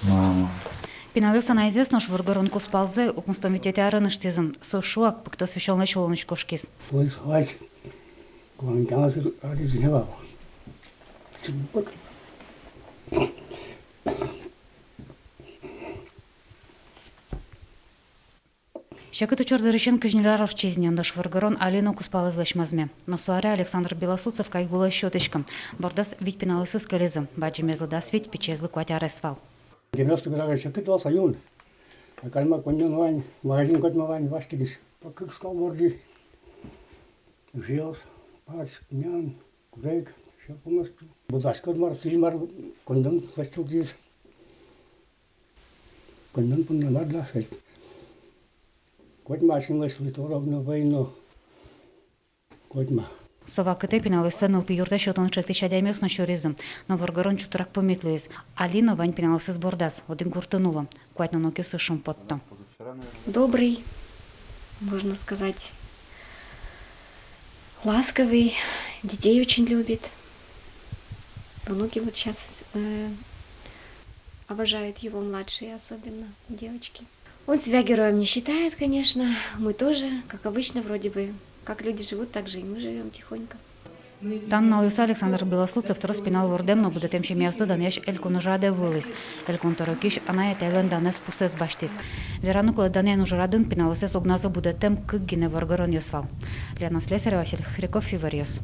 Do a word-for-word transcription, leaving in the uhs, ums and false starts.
Мама. Пиналъёс анайзэс нош воргорон кузпалзэ укмыстон витетӥ арын ыштӥзы. Со шуак пыктос висёнлэсь улонысь кошкиз. Ой, свач. Куанг тямыс али зиневал. Секыт учыр дырысен кызь ньыль ар ортчиз ни, нош воргорон али но кузпалызлэсь мӧзме. Но со аре Александр Белослудцев кайгулэсь сётӥське. Бордаз вить пиналъёсыз кылизы, бадӟымезлы дас вить, пичиезлы куать арес вал. Девяносто годах секыт вал со юн. А карма коньдон вань, магазин котьма вань, васькытӥсь. По кык скал борды. Виль, пач, тӥни, курегъёс, всё полностью. Будашкод мар, сӥль мар, коньдон лэсьтылӥз. Коньдон понна мар дасэт. Котьма асьмелэсь лыторовно, войно. Котьма. Со вакытэ пиналъёссэ нылпи юртэ сётыны чектӥсь адямиос но сюризы. Но воргорон чутрак пумит луиз. Али но вань пиналъёсыз бордаз, одӥг гуртын уло. Куать нунокъёсыз шумпотто. Добрый, можно сказать, ласковый, детей очень любит. Внуки вот щас, э, обожают его, младшие особенно, девочки. Он себя героем не считает, конечно. Мы тоже, как обычно, вроде бы, как люди живут, так же и мы живём тихонько. Та нуналъёсы Александр Белослудцев трос пинал вордэм но будэтэм семьяосты данъясь элькун ужрадэ вуылӥз. Элькун тӧрокись анай-атайлэн данэз-пусэз басьтӥз. Вераны кулэ, данъян ужрадын пиналъёсыз огназы будэтэм кык гинэ воргоронъёс вал. Лена Слесарева, Василий Хряков, «Иворъёс».